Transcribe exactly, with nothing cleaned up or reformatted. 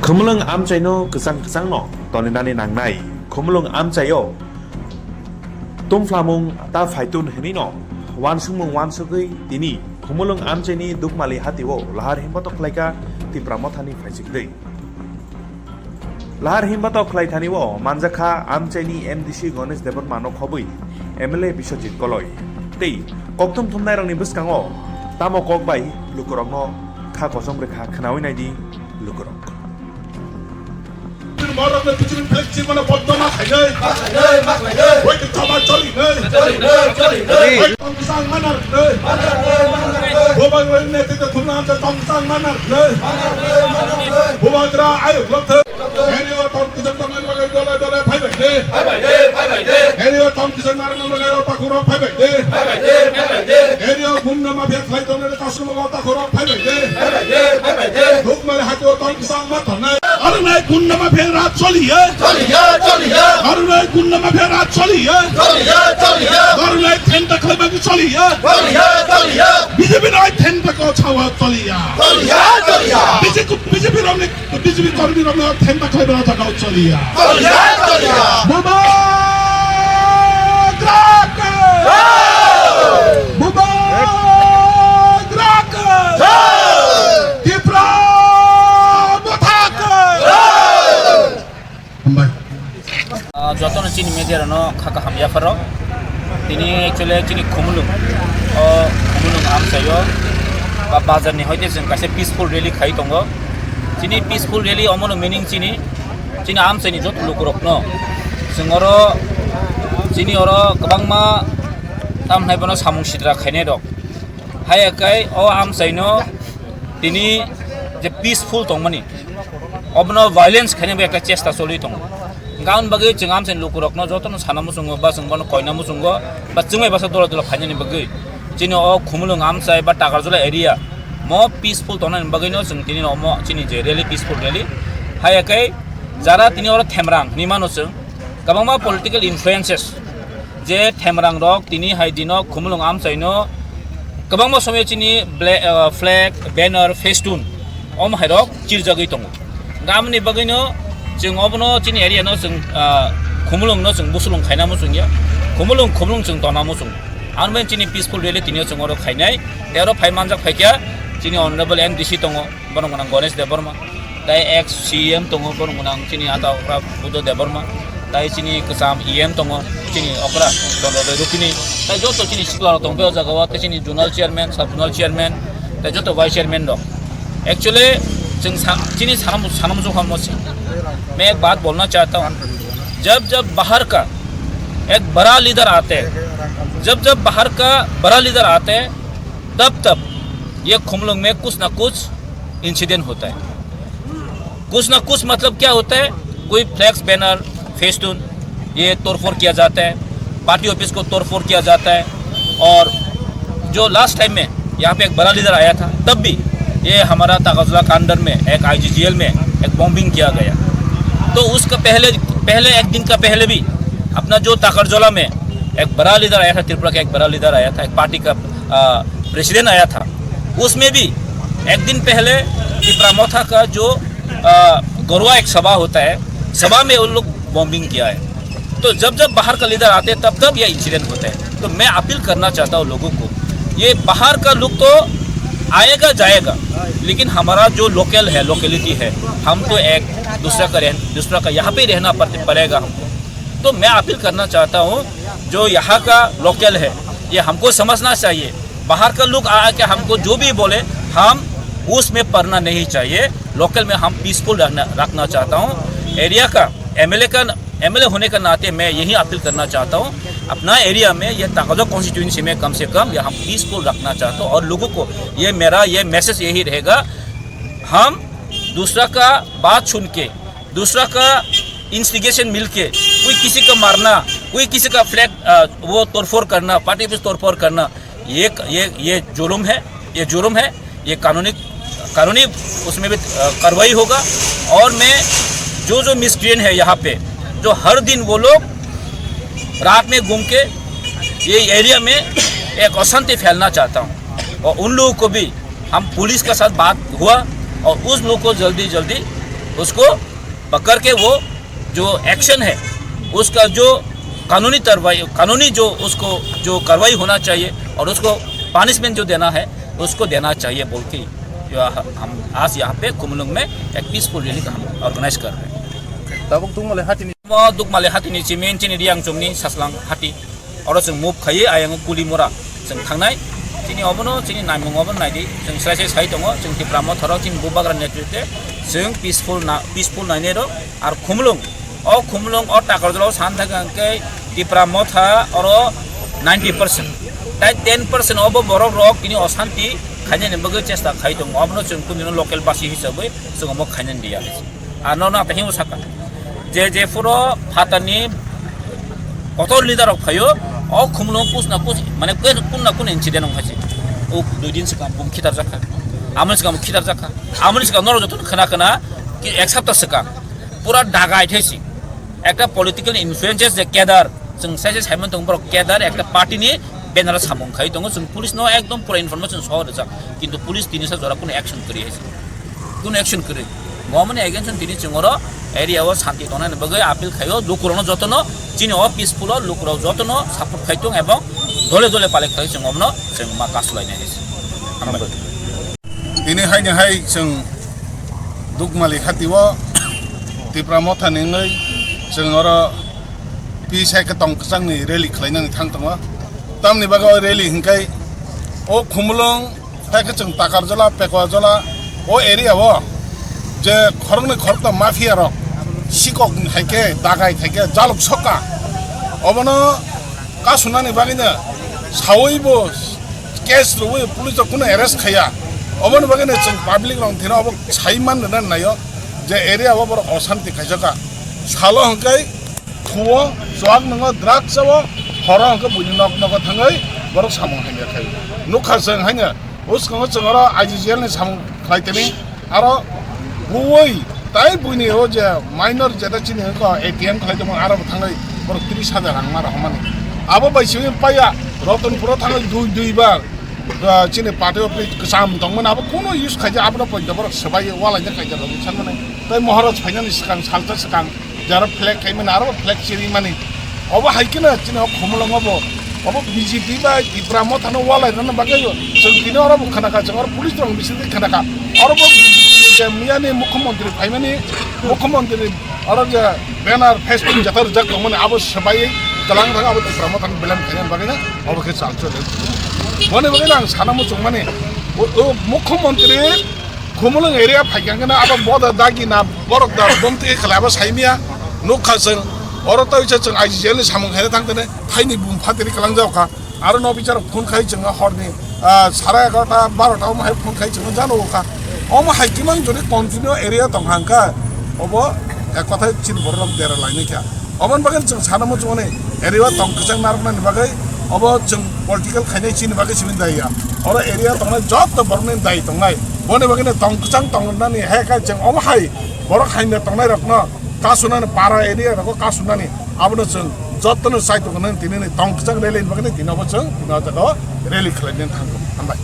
Khumulwng amchaino kwchang kwchangno toninani nangnai. Khumulwng amchaio tungphlamung ta phaitun hwnwino wansukmung wansugwi tini Khumulwng amchaini Dukmali hatio lahar himbatok khlaikha Tipra Mothani phaichikdwi. Lahar himbatok khlaithani o manjakha amchaini M D C Ganesh Debbarma no khobwi M L A Biswajit Koloi tei kokthum thumnairokni bwskango tamo kok bai lukurokno kha kochom rwkha khwnawi naidi lukurok. Borokno bichini flex chimano boddo ma khainai. Ma khainai, ma khainai. Wai ke thama choli nai. Choli nai, choli nai. Wai tong kisang manar nai. Manar nai, manar nai. Boba nai ne te te thumna amcha tong kisang manar nai. Manar nai, manar nai. Boba gra ayo lok the. Eri o tong kisang tong nai bagai dole dole phai bai de. Phai bai de, phai bai de. Eri o tong kisang nar nang bagai o takhuro phai bai de. Phai bai de, phai bai de. Eri o gumna ma biak lai tong nai takhuro phai bai de. Phai bai de, phai bai de. Dukmali hatio tong kisang ma tongnai. Arwnai gunda ma phera choliya. Choliya, choliya. Arwnai gunda ma phera choliya. Choliya, choliya. Arwnai thenta khlai bagi choliya. Choliya, choliya. B J P nai thenta ko chawa choliya. Choliya, choliya. B J P, B J P romni, B J P kormi romni thenta khlai bagi chawa choliya. Choliya, choliya. Baba Graka. Baba Graka. Tipra Mothaka! Hambai. Ah, jotono chini media rano kha kaham yapharo. Tini actually chini Khumulwng, o Khumulwng amchaio ba bazar ni hoite chwng kaisa peaceful rally khai tongo. Chini peaceful rally omono meaning chini, chini amchaini joto lukurokno chwng oro, chini oro kwbangma tamhnai bono samung sitra khainai rok. Haiya kai o amchaino tini je peaceful tongmani, obono violence khaina bai ekta chesta choli tongo. Hwnkha aboni bagwi chwng amchaini lukurokno jotono sana muchungo, ba chwng bono koina muchungo, ba chwngbai basa dola dola phainani bagwi chini o Khumulwng amchai ba Takarjala area mo peaceful tongnani bagwino chwng tini omo chini je rally, peaceful rally. Haiya kai jara tini oro Themrang hinwi mano chwng, kwbangma political influences je Themrang rok tini hai dino Khumulwng amchaino kwbangma somoi chini bla-, ah, flag, banner, festoon omo hai rok chirjagwi tongo. Gamni bagwino chwng obono chini area no chwng, ah, Khumulwng no chwng busulung khaina muchungya. Khumulwng, Khumulwng chwng tona muchung. Ang ben chini peaceful rally tini chwng oro khainai. Tei oro phai manjak phaikha chini honorable M D C tongo. Borok gwnang Ganesh Debbarma, tei ex C E M tongo, borok gwnang chini ata okra Buddha Debbarma, tei chini kwcham E M tongo, chini okra Chandra Dai Rupini, tei joto chini sikla rok tong o jaga o, tei chini zonal chairman, sub zonal chairman, tei joto vice chairman rok. Actually, chwng sa-, chini sanam, sanam jokha mo se. मैं एक बात बोलना चाहता हूँ, जब जब बाहर का एक बड़ा लीडर आते, जब जब बाहर का बड़ा लीडर आते, तब तब ये खुमलुंग में कुछ ना कुछ इंसिडेंट होता है। कुछ ना कुछ मतलब क्या होता है, कोई फ्लैक्स, बैनर, फेस्टून, ये तोड़फोड़ किया जाता है, पार्टी ऑफिस को तोड़फोड़ किया जाता है। और जो लास्ट टाइम में यहाँ पे एक बड़ा लीडर आया था, तब भी ये हमारा ताकाजुला कांडर में एक आईजीजीएल में एक बॉम्बिंग किया गया। तो उसका पहले, पहले एक दिन का पहले भी अपना जो ताकरजोला में एक बड़ा लीडर आया था, त्रिपुरा का एक बड़ा लीडर आया था, एक पार्टी का, आ, प्रेसिडेंट आया था, उसमें भी एक दिन पहले तिपरा मोथा का जो, आ, गरुआ एक सभा होता है, सभा में उन लोग बॉम्बिंग किया है। तो जब जब बाहर का लीडर आते हैं, तब तब ये इंसिडेंट होता है। तो मैं अपील करना चाहता हूँ लोगों को, ये बाहर का लोग तो आएगा जाएगा, लेकिन हमारा जो लोकल है, लोकेलिटी है, हम तो एक दूसरा का रह-, दूसरा का यहाँ पे ही रहना पड़ते, पड़ेगा हमको। तो मैं अपील करना चाहता हूँ, जो यहाँ का लोकल है, ये हमको समझना चाहिए। बाहर का लोग आके हमको जो भी बोले, हम उसमें पड़ना नहीं चाहिए। लोकल में हम पीसफुल रखना, रखना चाहता हूँ। एरिया का एमएलए का, एमएलए होने का नाते मैं यही अपील करना चाहता हूँ, अपना एरिया में, ये ताकजो कॉन्स्टिट्यूएंसी में कम से कम ये हम पीसफुल रखना चाहता हूँ। और लोगों को ये मेरा ये मैसेज यही रहेगा, हम दूसरा का बात सुन के, दूसरा का इंस्टिगेशन मिलके कोई किसी का मारना, कोई किसी का फ्लैग, अ, वो तोड़फोड़ करना, पार्टी ऑफिस तोड़फोड़ करना, ये, ये, ये जुर्म है, ये जुर्म है, ये कानूनी, कानूनी उसमें भी, अ, कार्रवाई होगा। और मैं जो, जो मिस्क्रिएंट है यहाँ पे, जो हर दिन वो लोग रात में घूम के ये एरिया में एक अशांति फैलना चाहता हूँ, और उन लोगों को भी हम पुलिस के साथ बात हुआ और उस लोग को जल्दी जल्दी उसको पकड़ के वो जो एक्शन है, उसका जो कानूनी कार्रवाई, कानूनी जो उसको जो कार्रवाई होना चाहिए और उसको पनिशमेंट जो देना है, उसको देना चाहिए बोल के जो हम आज यहाँ पे खुमलुंग में एक पीसफुल रैली का हम ऑर्गेनाइज कर रहे हैं। Tabuk Dukmali hatini. Mo Dukmali hatini chimin chini Riang chumni Saslang hati. Oro chwng move khaiwi ayang Kulimura chwng thangnai. Chini obono chini naimung obono naidi. Chwng sai sai sai tongo. Chwng Tipra Motharo chini Bubagra netritwe chwng peaceful na, peaceful nainai rok. Ar Khumulwng, o Khumulwng o Takarjala o san thangkha hwnkhe Tipra Motha oro ninety percent. Tai ten percent obo borok rok tini osanti khainani bagwi chesta khai tongo. Obono chwng kunino local basi hisabwi chwng omo khainani diya. Ano na tahingo saka. Je je phuro phatarni kotor leader rok phaio, o Khumulwng kus na kus, mane kun na kun incident wng khaisi. O dui din swkang bum khitar jakha. Amoni swkang khitar jakha. Amoni swkang norok joto khana khana ki ek sapta swkang. Pura dagai thaisi. Ekta political influences je kedar, chwng sai sai saimon tong borok kedar ekta party ni banner samung khai tongo, chwng police no ekdom pura information sohor rijak, kintu police tini sa jora kuno action kwrwi hai. Kuno action kwrwi. Gomani against tini chwng oro area o santi tongnani bagwi appeal khaio, lukurokno jotono chini o peaceful o lukurok jotono support khai tong ebong dole dole palai khai chwng omno chwng ma kasu lainai hai. Hambai. Tini haini hai chwng Dukmali hati o Tipra Motha ni wngwi chwng oro peace hai khe tong kwchangni rally khlainani thang tongo. Tamni bagwi o rally hwnkhe o Khumulwng hai khe chwng Takarjala, Pekwajola o area o je khoroknwi khorokta mafia rok sikok hai khe dagai khai khe jaluk soka, obono kasunani bagwino sawi bo case rwwi police rok kuno arrest khaiya. Oboni bagwino chwng public rok thino obo sai man rwna naio je area o borok osanti khaijaka. Salo hwnkhe thuo, chuak nwngo, drugs o, horo hwnkhe buini nok nogo thangwi borok samung hamya khai. Nukha chwng haino bwskango chwng oro I G G L ni samung khlai tini. Aro buwi tai buini o je minor jeta chini wngkha A T M khlai tongmani aro bo thangwi borok tris hajar rang ma rohormani. Abo bai simi paiya Ratanpura thangwi dui dui bar, ah, chini party office kwcham tongmani abo kuno use khaijak abono poito borok swbai walaina khaijak rok sanmani. Tai Maharaj phainani swkang salsa swkang jara flag khaimani aro flag chirimani. Obo hai kheno chini o Khumulwngo bo obo B J P bai Tipra Mothano walai rwna bagwi chwng tini oro bo khana kha, chwng oro police rok bisingtwi khana kha. Oro bo B J P ni je miyani mukhyamantri phaimani, mukhyamantri oro je banner, Facebook jata rijak tongmani abo swbaiwi twlang thang abo Tipra Mothano belem khainani bagwi obo khe chal choli. Boni bagwi ang sana muchungmani o, o mukhyamantri Khumulwng area phaikha hwnkhe abo boda dagi na borok da bomtwi khlai abo saimia nukha chwng. Oro tawisa chwng I G G L ni samung khaina thang tene thaini bum phatiri kwlangjak kha. Aro no bichar phone khai chwng horni, ah, sare egarota barota omo hai phone khai chwng jano kha. Omo hai kimang jodi continue area tong hangkha obo ek kothai chini borok dera lainai kha. Oboni bagwi chwng sana muchungmani area o tong kwchang narwknani bagwi obo chwng political khainai chini bagwi simi daiya. Oro area tongnai joto borokni dai tongnai. Boni bagwino tong kwchang tongnani hai khe chwng omo hai borok haino tongnairokno kasunani para area rogo kasunani abono chwng jotono chai tongnani tinini tong kwchang rally ni bagwi tini obo chwng tini o jaga o rally khlainani thangkha. Hambai.